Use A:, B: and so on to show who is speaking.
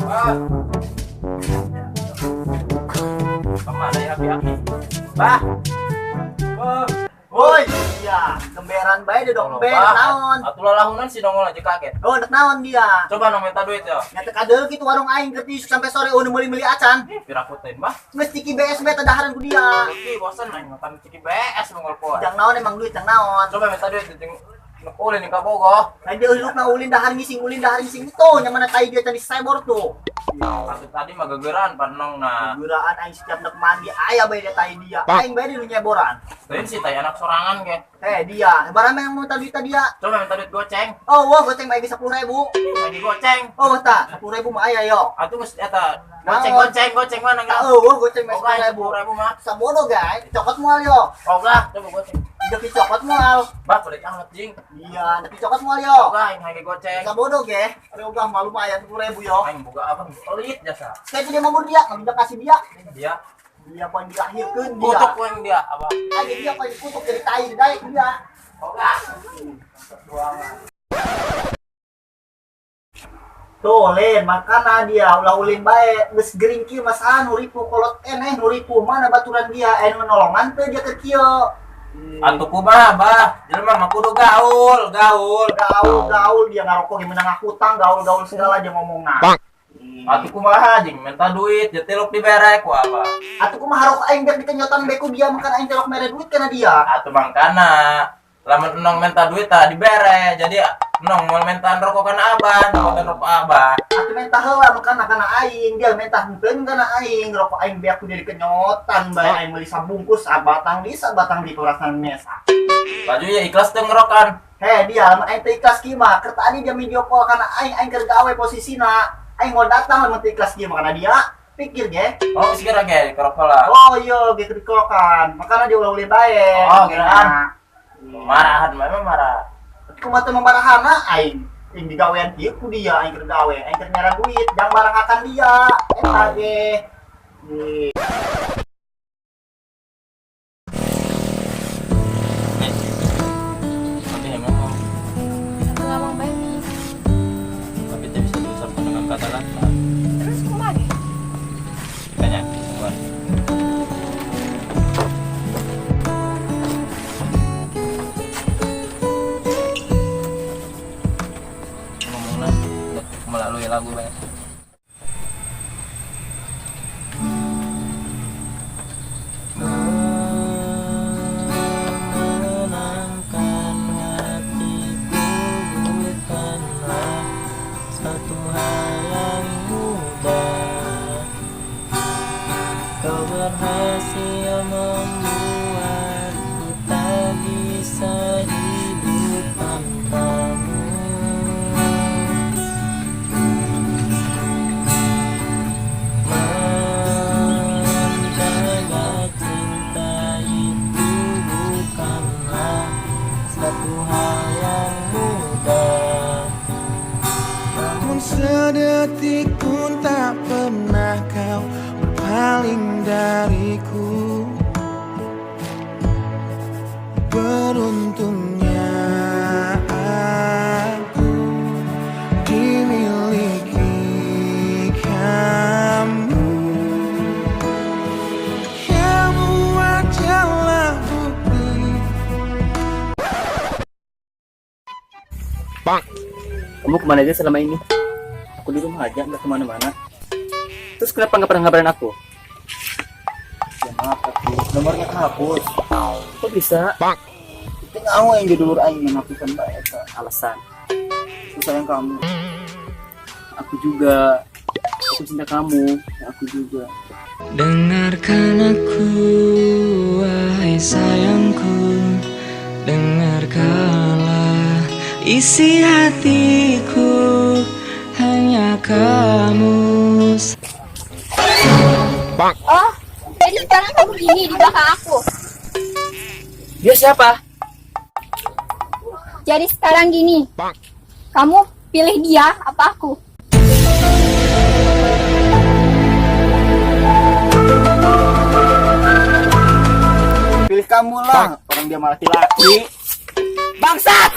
A: Bah. Kemana ya aki-aki? Bah. Bah.
B: Woi, iya, gemberan bae dia dong, ember naon.
A: Atuh lalahunan si nongol aja kaget.
B: Oh, dek naon dia.
A: Coba nong minta duit ya.
B: Nya teu kadeul kitu warung aing keur isuk sampai sore eueuh meuli-meuli acan.
A: Ih, pirakutin bah.
B: Geus ciki BSB teh dahareun ku dia.
A: Oke, bosan aing makan ciki BS nongol poe.
B: Jang naon emang duit jang naon.
A: Coba minta duit jeung nuk ulin ka Bogo.
B: Lain dia hirupna ulin dahar ngising ulin dahar ngising tuh nya mana tai dia tadi cyborg tuh.
A: Atuh tadi mah gegeran panong na.
B: Geuraan aing setiap nek mandi aya bae dia tai dia. Aing bae di nu nyeboran.
A: Lain sih tai anak sorangan ge.
B: Eh dia, barang yang mau minta duit dia.
A: Coba minta duit goceng.
B: Oh, wah goceng bae 10.000.
A: Lagi goceng.
B: Oh, tah 10.000 mah aya yo.
A: Atuh geus eta goceng goceng goceng mana
B: Tah
A: geus.
B: eueuh goceng bae
A: Ogah
B: 10.000.
A: 10.000 mah.
B: Sabodo guys, cokot moal yo.
A: Ogah, coba goceng.
B: Deki cokot moal.
A: Bah, kulit amat jing.
B: Iya, deki cokot moal yo.
A: Ogah aing hayang goceng.
B: Sabodo ge. Aduh ogah mah lumayan 10.000 yo.
A: Aing boga abang pelit jasa.
B: Saya dia mau dia, nggak kasih dia.
A: Dia
B: Dia poin dilahirkeun dia.
A: kutuk poin dia abang.
B: Aja dia poin dikutuk jadi tai daek dia.
A: Ogah.
B: Tuh, Lin, makana dia ulah ulin bae geus gering kieu mas nu ripuh kolot eneh nu ripuh mana baturan dia anu nolongan teu dia ke kieu.
A: Atuh kumaha, Bah? Jelema mah kudu gaul, gaul.
B: Gaul gaul dia ngarokok ge menang hutang gaul-gaul segala dia ngomongna.
A: Atuh kumaha jeung minta duit, jetiluk dibere ku abah.
B: Atuh kumaha rokok aing biar dikenyotan bae ku dia makan aing telok mere duit kana dia.
A: Atuh mangkana lamun enong minta duit tah dibere. Jadi enong mau mintaan rokok kana abah, nongkotan rokok abah.
B: Atuh minta heula makana kana aing, dia minta henteu kana aing, rokok aing biar ku dia dikenyotan bae aing meuli sabungkus sabatang di sabatang di perasaan mesa.
A: Baju ya ikhlas teu ngerokan.
B: Heh dia lamun aing teu ikhlas kieu mah, keur tadi dia video call kana aing, aing keur gawe posisina. Aing mau datang lamun teu ikhlas kieu mah kana dia. Pikir ge.
A: Oh, geus kira ge kerok heula.
B: Oh iya, ge dikerokan. Makana dia ulah-ulin bae.
A: Oh, kiraan. Marahan mah marah.
B: Kumaha teu mamarahana aing. Aing digawean kieu ku dia, aing keur gawe, aing keur nyara duit, jang barangakan dia. Eta ge.
A: Tapi yang ngomong,
C: Satu ngomong bae nih.
A: tapi tidak bisa diucapkan dengan kata-kata.
C: Terus kumaha ge?
A: Tanya, buat. Ngomongnya melalui lagu banyak. Menenangkan hatiku bukanlah satu hal yang mudah. Kau berhasil membuatku tak bisa hidup tanpamu. Menjaga cinta itu bukanlah satu hal yang mudah.
D: Namun sedetik pun tak pernah kau berpaling dariku. Beruntungnya aku dimiliki kamu. Kamu adalah bukti.
E: Kamu kemana aja selama ini? Aku di rumah aja, nggak kemana-mana. Terus kenapa nggak pernah ngabarin aku?
B: Ya maaf aku, nomornya kehapus.
E: Kok bisa?
B: Itu ngamu yang jadi dulur aing menghapuskan bae eta.
E: Alasan.
B: Aku sayang kamu.
E: Aku juga. Aku cinta kamu. Aku juga.
F: Dengarkan aku, wahai sayangku. Dengarkanlah isi hatiku. Hanya kamu.
C: Oh, jadi sekarang kamu gini di belakang aku.
E: Dia siapa?
C: Jadi sekarang gini. Kamu pilih dia apa aku?
B: Pilih kamu lah, orang dia malah laki-laki.
E: Bangsat!